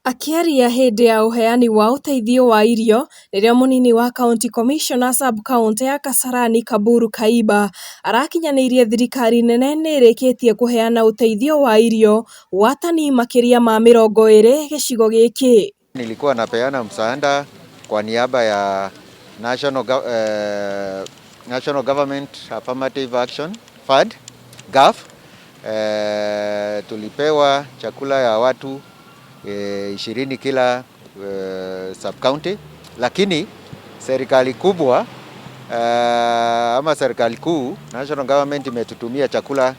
Akĩaria hĩndĩ ya ũheani wa ũteithio wa irio rĩrĩa mũnini wa county commissioner sub-county ya Kasarani Kaburu Kaiba arakinyanĩirie thirikari nene nĩ ĩrĩkĩtie kũheana ũteithio wa irio wa tani makĩria ma 20 gĩcigo gĩkĩ. Nilikuwa napeana msaada kwa niaba ya National Government Affirmative Action Fund GAF. Tulipewa chakula ya watu 20 kila sub county, lakini serikali kubwa ama serikali kuu national government imetutumia chakula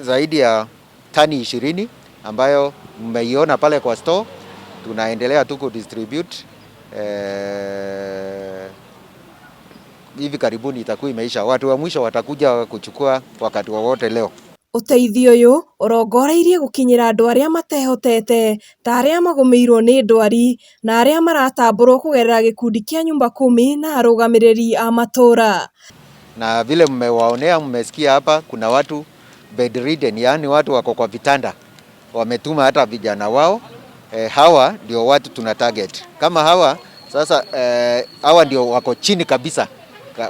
zaidi ya tani 20 ambayo mmeiona pale kwa store. Tunaendelea tu kudistribute, hivi karibuni itakuwa imeisha. Watu wa mwisho watakuja kuchukua wakati wowote leo. Ũteithio ũyũ ũrongoreirie gũkinyĩra andũ arĩa matehotete ta arĩa magũmĩirwo nĩ ndwari na arĩa maratambũrwo kũgerera gĩkundi kĩa nyumba kumi na arũgamĩrĩri a matũra. Na vile mmewaonea, mmesikia hapa kuna watu bedridden, yaani watu wako kwa vitanda, wametuma hata vijana wao. Hawa ndio watu tuna target kama hawa sasa. Hawa ndio wako chini kabisa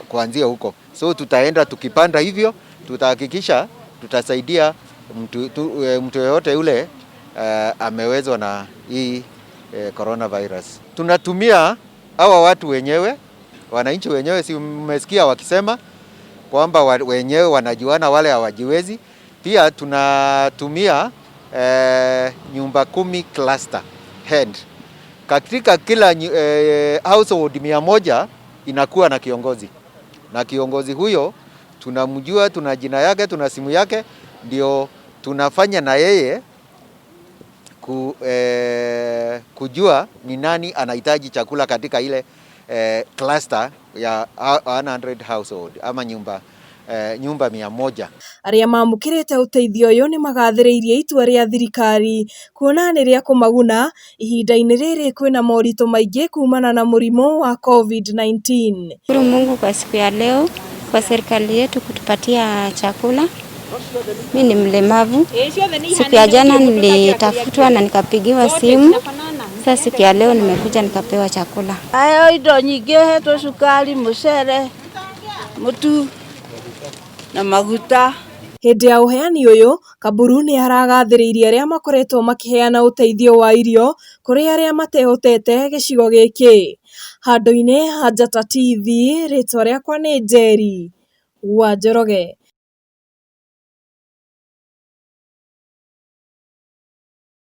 kuanzia huko, so tutaenda tukipanda hivyo, tutahakikisha tutasaidia mtu yoyote yule amewezwa na hii coronavirus. Tunatumia hawa watu wenyewe, wananchi wenyewe, si mmesikia wakisema kwamba wenyewe wanajuana, wale hawajiwezi. Pia tunatumia nyumba kumi cluster head katika kila household 100 inakuwa na kiongozi, na kiongozi huyo tunamjua, tuna jina yake, tuna simu yake, ndio tunafanya na yeye kujua ni nani anahitaji chakula katika ile cluster ya 100 household ama nyumba 100. Arĩa mamũkĩrĩte ũteithio ũyũ nĩ magathĩrĩirie itua rĩa thirikari kuona nĩ rĩa kũmaguna ihinda-inĩ rĩrĩ kwĩna moritũ maingĩ kumana na mũrimũ wa COVID-19. Shukuru Mungu kwa siku ya leo kwa serikali yetu kutupatia chakula. Mi ni mlemavu. Siku ya jana nilitafutwa na nikapigiwa simu. Sasa siku ya leo nimekuja nikapewa chakula. Ayo indo nyingĩ hetwo cukari, mũcere, mũtu na maguta. Hĩndĩ ya ũheani ũyũ, Kaburu nĩ aragathĩrĩirie arĩa makoretwo makĩheana ũteithio wa irio kũrĩ arĩa matehotete gĩcigo gĩkĩ. Handũ-inĩ ha Njata TV, rĩtwa rĩakwa nĩ Njeri wa Njoroge.